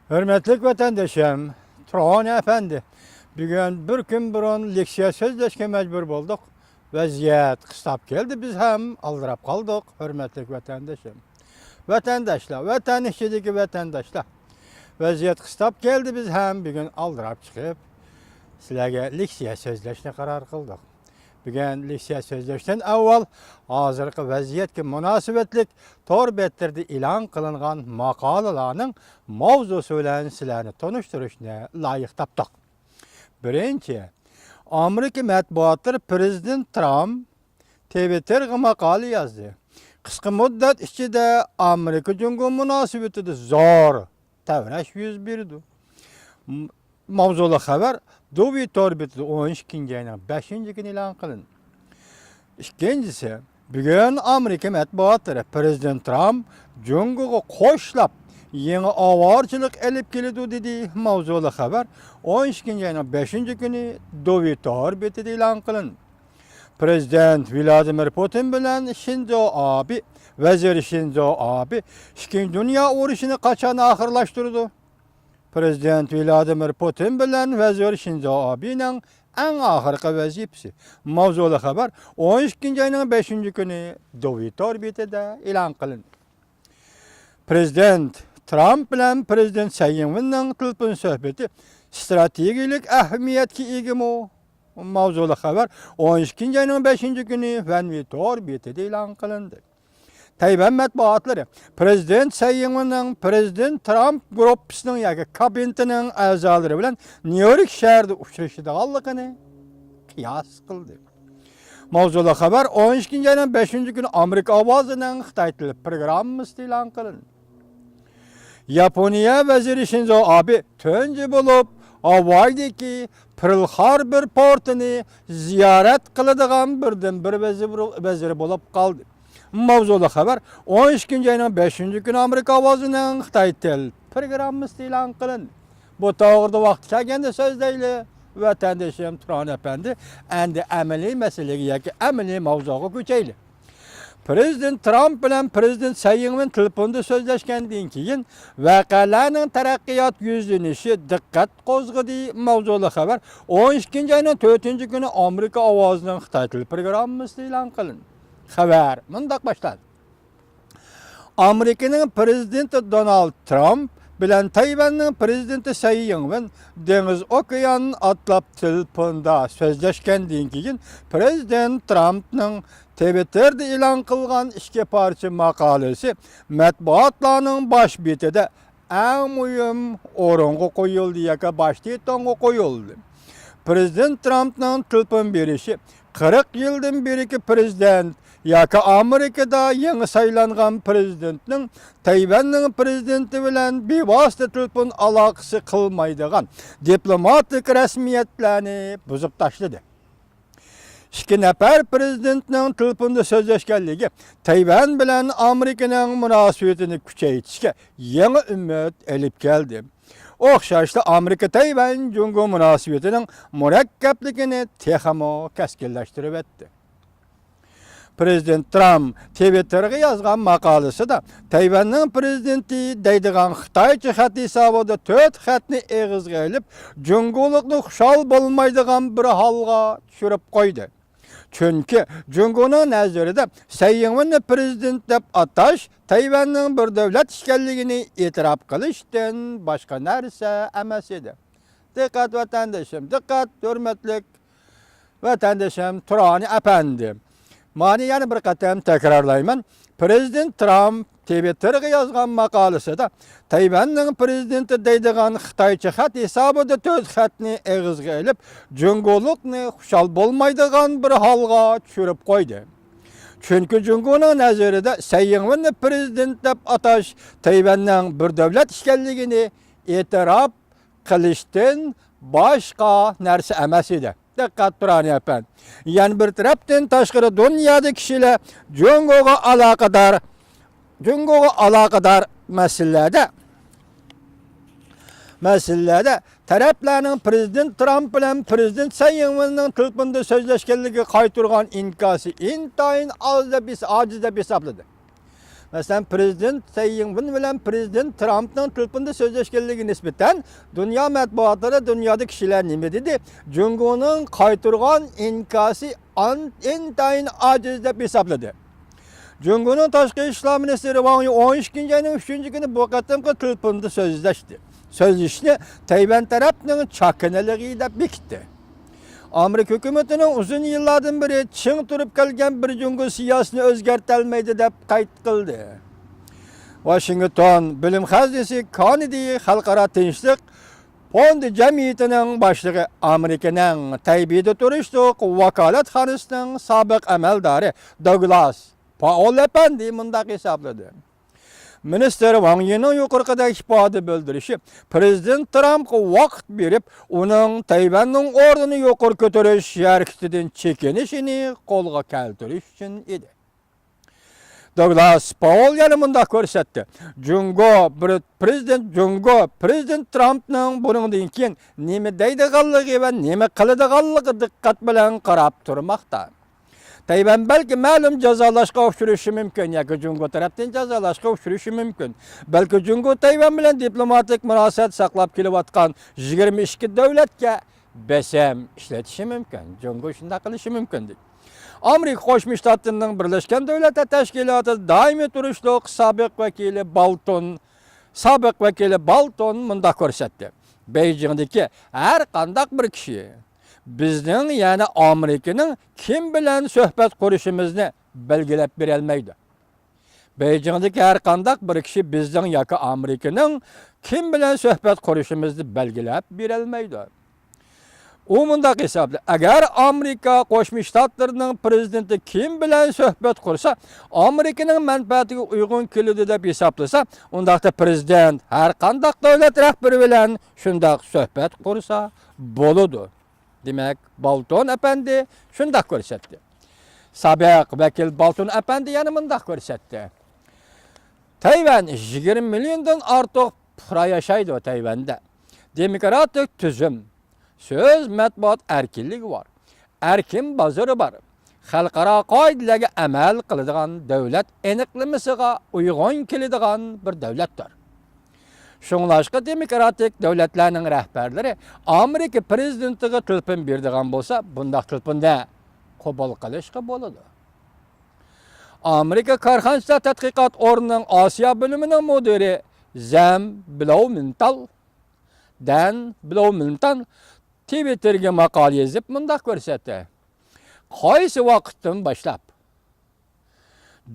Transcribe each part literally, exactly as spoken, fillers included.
ھۆرمەتلىك ۋەتەندىشىم، تۇرغان ئەپەندى، بۈگۈن بىر كۈن بۇرۇن لېكسىيە سۆزلەشكە مەجبۇر بولدۇق. ۋەزىيەت قىستاپ كەلدى، بىز ھەم ئالدىراپ قالدۇق، ھۆرمەتلىك ۋەتەندىشىم. ۋەتەنداشلار، ۋەتەن ئىچىدىكى ۋەتەنداشلار، ۋەزىيەت قىستاپ كەلدى، بىز ھەم بۈگۈن ئالدىراپ چىقىپ، سىلەرگە لېكسىيە سۆزلەشنى قارار قىلدۇق. بۈگۈن لېكسىيە سۆزلەشتىن ئاۋۋال ھازىرقى ۋەزىيەتكە مۇناسىۋەتلىك تور بەتلىرىدە ئېلان قىلىنغان ماقالىلارنىڭ ماۋزۇسى بىلەن سىلەرنى تونۇشتۇرۇشنى لايىق تاپتۇق. بىرىنچى، ئامېرىكا مەتبۇئاتلىرى پىرېزىدېنت ترامپ تىۋىتتېرغا ماقالە يازدى. قىسقا مۇددەت ئىچىدە ئامېرىكا جۇڭگو مۇناسىۋىتىدە زور تەۋرەش يۈز بېرىدۇ. م-، ماۋزۇلۇق خەۋەر دوۋى تور بېتىدە ئون ئىككىنچى ئاينىڭ بەشىنچى كۈنى ئېلان قىلىندى. ئىككىنچىسى، بۈگۈن ئامېرىكا مەتبۇئاتلىرى پىرېزىدېنت ترامپ جۇڭگوغا قوشلاپ يېڭى ئاۋارىچىلىق ئېلىپ كېلىدۇ، دېدى. ماۋزۇلۇق خەۋەر ئون ئىككىنچى ئاينىڭ بەشىنچى كۈنى دوۋى تور بېتىدە ئېلان قىلىندى. پىرېزىدېنت ۋلادىمىر پۇتىن بىلەن شىنزو ئابې، ۋەزىر شىنزو ئابې ئىككىنچى دۇنيا ئۇرۇشىنى قاچان ئاخىرلاشتۇرىدۇ؟ پىرېزىدېنت ۋلادىمىر پۇتىن بىلەن ۋەزىر شىنزو ئابېنىڭ ئەڭ ئاخىرقى ۋەزىپىسى ماۋزۇلۇق خەۋەر ئون ئىككىنچى ئاينىڭ بەشىنچى كۈنى دوۋى تور بېتىدە ئېلان قىلىندى. پىرېزىدېنت ترامپ بىلەن پىرېزىدېنت سەي يىڭۋېننىڭ تېلېفون سۆھبىتى ستراتېگىيەلىك ئەھمىيەتكە ئىگىمۇ؟ ماۋزۇلۇق خەۋەر ئون ئىككىنچى ئاينىڭ بەشىنچى كۈنى ۋەنۋى تور بېتىدە ئېلان قىلىندى. تەيۋەن مەتبۇئاتلىرى پىرېزىدېنت سەي يىڭۋېننىڭ پىرېزىدېنت ترامپ گۇرۇپپىسىنىڭ ياكى كابىنېتىنىڭ ئەزالىرى بىلەن نيۇ يورك شەھىرىدە ئۇچرىشىدىغانلىقىنى قىياس قىلدى. ماۋزۇلۇق خەۋەر ئون ئىككىنچى ئاينىڭ بەشىنچى كۈنى ئامېرىكا ئاۋازىنىڭ خىتاي تىلى پروگراممىسىدا ئېلان قىلىندى. ياپونىيە ۋەزىرى شىنزو ئابې تۇنجى بولۇپ ھاۋايدىكى پېرل خاربور پورتىنى زىيارەت قىلىدىغان بىردىنبىر ۋەزىر، ۋەزىر بولۇپ قالدى. ماۋزۇلۇق خەۋەر ئون ئىككىنچى ئاينىڭ بەشىنچى كۈنى ئامېرىكا ئاۋازىنىڭ خىتاي تىل پروگراممىسىدا ئېلان قىلىندى. بۇ توغرىدا ۋاقتى كەلگەندە سۆزلەيلى. ۋەتەندىشىم تۇرغان ئەپەندى، ئەمدى ئەمەلىي مەسىلىگە ياكى ئەمەلىي ماۋزۇغا كۆچەيلى. پىرېزىدېنت ترامپ بىلەن پىرېزىدېنت سەي يىڭۋېن تېلېفوندا سۆزلەشكەندىن كېيىن، ۋەقەلەرنىڭ تەرەققىيات يۈزلىنىشى دىققەت قوزغىدى. ماۋزۇلۇق خەۋەر ئون ئىككىنچى ئاينىڭ تۆتىنچى كۈنى ئامېرىكا ئاۋازىنىڭ خىتاي تىل پروگراممىسىدا ئېلان قىلىندى. خەۋەر مۇنداق باشلاندى. ئامېرىكىنىڭ پىرېزىدېنتى دونالد ترامپ بىلەن تەيۋەننىڭ پىرېزىدېنتى سەي يىڭۋېن دېڭىز ئوكيان ئاتلاپ تېلېفوندا سۆزلەشكەندىن كېيىن، پىرېزىدېنت ترامپنىڭ تىۋىتتېردا ئېلان قىلغان ئىككى پارچە ماقالىسى مەتبۇئاتلارنىڭ باش بېتىدە ئەڭ مۇھىم ئورۇنغا قويۇلدى ياكى باش تىتونغا قويۇلدى. پىرېزىدېنت ترامپنىڭ تېلېفون بېرىشى قىرىق يىلدىن بېرىكى پىرېزىدېنت ياكى ئامېرىكىدا يېڭى سايلانغان پىرېزىدېنتنىڭ تەيۋەننىڭ پىرېزىدېنتى بىلەن بىۋاسىتە تېلېفون ئالاقىسى قىلمايدىغان دىپلوماتىك رەسمىيەتلەرنى بۇزۇپ تاشلىدى. ئىككى نەپەر پىرېزىدېنتنىڭ تېلېفوندا سۆزلەشكەنلىكى تەيۋەن بىلەن ئامېرىكىنىڭ مۇناسىۋىتىنى كۈچەيتىشكە يېڭى ئۈمىد ئېلىپ كەلدى. ئوخشاشلا ئامېرىكا تەيۋەن جۇڭگو مۇناسىۋىتىنىڭ مۇرەككەپلىكىنى تېخىمۇ كەسكىنلەشتۈرۈۋەتتى. پىرېزىدېنت ترامپ تىۋىتتېرغا يازغان ماقالىسىدا، تەيۋەننىڭ پىرېزىدېنتى دەيدىغان خىتايچە خەت ھېسابىدا تۆت خەتنى ئېغىزغا ئېلىپ، جۇڭگولۇقنى خۇشال بولمايدىغان بىر ھالغا چۈشۈرۈپ قويدى. چۈنكى جۇڭگونىڭ نەزىرىدە سەي يىڭۋېننى پىرېزىدېنت دەپ ئاتاش تەيۋەننىڭ بىر دۆلەت ئىكەنلىكىنى ئېتىراپ قىلىشتىن باشقا نەرسە ئەمەس ئىدى. دىققەت ۋەتەندىشىم، دىققەت ھۆرمەتلىك ۋەتەندىشىم تۇرانى ئەپەندى. مانى يەنە بىر قېتىم تەكرارلايمەن. پىرېزىدېنت ترامپ تىۋىتتېرغا يازغان ماقالىسىدا تەيۋەننىڭ پىرېزىدېنتى دەيدىغان خىتايچە خەت ھېسابىدا تۆت خەتنى ئېغىزغا ئېلىپ، جۇڭگولۇقنى خۇشال بولمايدىغان بىر ھالغا چۈشۈرۈپ قويدى. چۈنكى جۇڭگونىڭ نەزىرىدە سەي يىڭۋېننى پىرېزىدېنت دەپ ئاتاش تەيۋەننىڭ بىر دۆلەت ئىكەنلىكىنى ئېتىراپ قىلىشتىن باشقا نەرسە ئەمەس ئىدى. دىققەت تۇرانى ئەپەندى. يەنە بىر تەرەپتىن تاشقىرى دۇنيادا كىشىلەر جۇڭگوغا ئالاقىدار، جۇڭگوغا ئالاقىدار مەسىلىلەردە، مەسىلىلەردە تەرەپلەرنىڭ پىرېزىدېنت ترامپ بىلەن پىرېزىدېنت سەي يىڭۋېننىڭ تېلېفوندا سۆزلەشكەنلىكىگە قايتۇرغان ئىنكاسى ئىنتايىن ئاز دەپ ھېس-، ئاجىز دەپ ھېسابلىدى. مەسىلەن، پىرېزىدېنت سەي يىڭۋېن بىلەن پىرېزىدېنت ترامپنىڭ تېلېفوندا سۆزلەشكەنلىكىگە نىسبەتەن دۇنيا مەتبۇئاتلىرىدا، دۇنيادا كىشىلەر نېمە دېدى؟ جۇڭگونىڭ قايتۇرغان ئىنكاسى ئان-، ئىنتايىن ئاجىز دەپ ھېسابلىدى. جۇڭگونىڭ تاشقى ئىشلار مىنىستىرى ۋاڭ يى ئون ئىككىنچى ئاينىڭ ئۈچىنچى كۈنى بۇ قېتىمقى تېلېفوندا سۆزلەشتى. سۆزلىشىشنى تەيۋەن تەرەپنىڭ چاكىنىلىقى دەپ بېكىتتى. ئامېرىكا ھۆكۈمىتىنىڭ ئۇزۇن يىللاردىن بېرى چىڭ تۇرۇپ كەلگەن بىر جۇڭگو سىياسىتىنى ئۆزگەرتەلمەيدۇ دەپ قەيت قىلدى. ۋاشىنگتون، بىلىم خەزنىسى كارنېگى خەلقئارا تىنچلىق فوندى جەمئىيىتىنىڭ باشلىقى، ئامېرىكىنىڭ تەيبېيدا تۇرۇشلۇق ۋاكالەتخانىسىنىڭ سابىق ئەمەلدارى دوگلاس پائول ئەپەندى مۇنداق ھېسابلىدى. مىنىستىر ۋاڭ يىنىڭ يۇقىرىقىدەك ئىپادە بىلدۈرۈشى پىرېزىدېنت ترامپقا ۋاقىت بېرىپ، ئۇنىڭ تەيۋەننىڭ ئورنىنى يۇقىرى كۆتۈرۈش ھەرىكىتىدىن چېكىنىشىنى قولغا كەلتۈرۈش ئۈچۈن ئىدى. دوگلاس پائول يەنە مۇنداق كۆرسەتتى: جۇڭگو بىر پىرېزىدېنت، جۇڭگو پىرېزىدېنت ترامپنىڭ بۇنىڭدىن كېيىن نېمە دەيدىغانلىقى ۋە نېمە قىلىدىغانلىقىغا دىققەت بىلەن قاراپ تۇرماقتا. تەيۋەن بەلكى مەلۇم جازالاشقا ئۇچرىشى مۇمكىن ياكى جۇڭگو تەرەپتىن جازالاشقا ئۇچرىشى مۇمكىن. بەلكى جۇڭگو تەيۋەن بىلەن دىپلوماتىك مۇناسىۋەت ساقلاپ كېلىۋاتقان يىگىرمە ئىككى دۆلەتكە بېسىم ئىشلىتىشى مۇمكىن. جۇڭگو شۇنداق قىلىشى مۇمكىن، دېدى. ئامېرىكا قوشما شتاتلىرىنىڭ بىرلەشكەن دۆلەتلەر تەشكىلاتىدا دائىمىي تۇرۇشلۇق سابىق ۋەكىلى بالتون، سابىق ۋەكىلى بالتون مۇنداق كۆرسەتتى: بېيجىڭدىكى ھەر قانداق بىر كىشى بىزنىڭ، يەنى ئامېرىكىنىڭ كىم بىلەن سۆھبەت قۇرۇشىمىزنى بەلگىلەپ بېرەلمەيدۇ. بېيجىڭدىكى ھەر قانداق بىر كىشى بىزنىڭ ياكى ئامېرىكىنىڭ كىم بىلەن سۆھبەت قۇرۇشىمىزنى بەلگىلەپ بېرەلمەيدۇ. ئۇ مۇنداق ھېسابلىدى: ئەگەر ئامېرىكا قوشما شتاتلىرىنىڭ پىرېزىدېنتى كىم بىلەن سۆھبەت قۇرسا، ئامېرىكىنىڭ مەنپەئەتىگە ئۇيغۇن كېلىدۇ دەپ ھېسابلىسا، ئۇنداقتا پىرېزىدېنت ھەر قانداق دۆلەت رەھبىرى بىلەن شۇنداق سۆھبەت قۇرسا بولىدۇ. دېمەك، بالتون ئەپەندى شۇنداق كۆرسەتتى. سابىق ۋەكىل بالتون ئەپەندى يەنە مۇنداق كۆرسەتتى: تەيۋەن يىگىرمە مىليوندىن ئارتۇق پۇقرا ياشايدۇ تەيۋەندە. دېموكراتىك تۈزۈم، سۆز، مەتبۇئات ئەركىنلىكى بار. ئەركىن بازىرى بار. خەلقئارا قائىدىلەرگە ئەمەل قىلىدىغان دۆلەت ئېنىقلىمىسىغا ئۇيغۇن كېلىدىغان بىر دۆلەتتۇر. شۇڭلاشقا دېموكراتىك دۆلەتلەرنىڭ رەھبەرلىرى ئامېرىكا پىرېزىدېنتىغا تېلېفون بېرىدىغان بولسا، بۇنداق تېلېفوننى قوبۇل قىلىشقا بولىدۇ. ئامېرىكا كارخانىچىلار تەتقىقات ئورنىنىڭ ئاسىيا بۆلۈمىنىڭ مۇدىرى زەم بلومېنتال، دەن بلومېنتال تىۋىتتېرگە ماقالە يېزىپ مۇنداق كۆرسەتتى: قايسى ۋاقىتتىن باشلاپ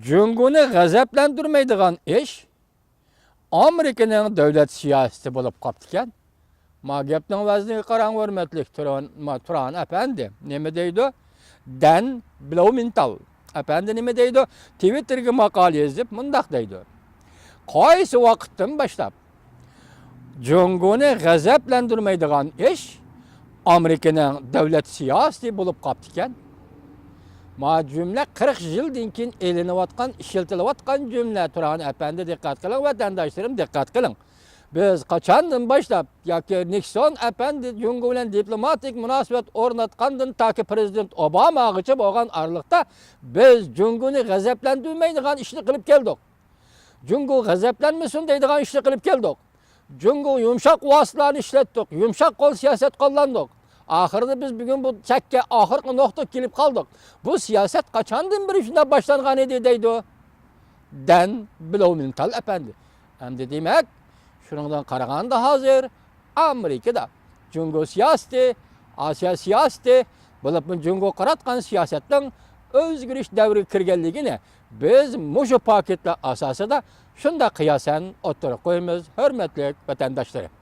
جۇڭگونى غەزەپلەندۈرمەيدىغان ئىش ئامېرىكىنىڭ دۆلەت سىياسىتى بولۇپ قاپتىكەن؟ ما گەپنىڭ ۋەزنىگە قاراڭ، ھۆرمەتلىك تۇران، ما، تۇران ئەپەندى. نېمە دەيدۇ؟ دەن بلومېنتال ئەپەندى نېمە دەيدۇ؟ تىۋىتتېرگە ماقالە يېزىپ مۇنداق دەيدۇ: قايسى ۋاقىتتىن باشلاپ جۇڭگونى غەزەپلەندۈرمەيدىغان ئىش ئامېرىكىنىڭ دۆلەت سىياسىتى بولۇپ قاپتىكەن؟ ما جۈملە قىرىق يىلدىن كېيىن ئېلىنىۋاتقان، ئىشلىتىلىۋاتقان جۈملە. تۇران ئەپەندى، دىققەت قىلىڭ، ۋەتەنداشلىرىم، دىققەت قىلىڭ. بىز قاچاندىن باشلاپ ياكى نىكسون ئەپەندى جۇڭگو بىلەن دىپلوماتىك مۇناسىۋەت ئورناتقاندىن تاكى پىرېزىدېنت ئوباماغىچە بولغان ئارىلىقتا بىز جۇڭگونى غەزەپلەندۈرمەيدىغان ئىشنى قىلىپ كەلدۇق. جۇڭگو غەزەپلەنمىسۇن دەيدىغان ئىشنى قىلىپ كەلدۇق. جۇڭگو يۇمشاق ۋاسىتىلەرنى ئىشلەتتۇق، يۇمشاق قول سىياسەت قوللاندۇق. ئاخىرىدا بىز بۈگۈن بۇ چەككە، ئاخىرقى نۇقتىغا كېلىپ قالدۇق. بۇ سىياسەت قاچاندىن بېرى شۇنداق باشلانغان ئىدى، دەيدۇ دەن بلومېنتال ئەپەندى. ئەمدى دېمەك، شۇنىڭدىن قارىغاندا ھازىر ئامېرىكىدا جۇڭگو سىياسىتى، ئاسىيا سىياسىتى، بولۇپمۇ جۇڭگو قاراتقان سىياسەتنىڭ ئۆزگىرىش دەۋرىگە كىرگەنلىكىنى بىز مۇشۇ پاكىتلار ئاساسىدا شۇنداق قىياسەن ئوتتۇرىغا قويىمىز، ھۆرمەتلىك ۋەتەنداشلىرىم.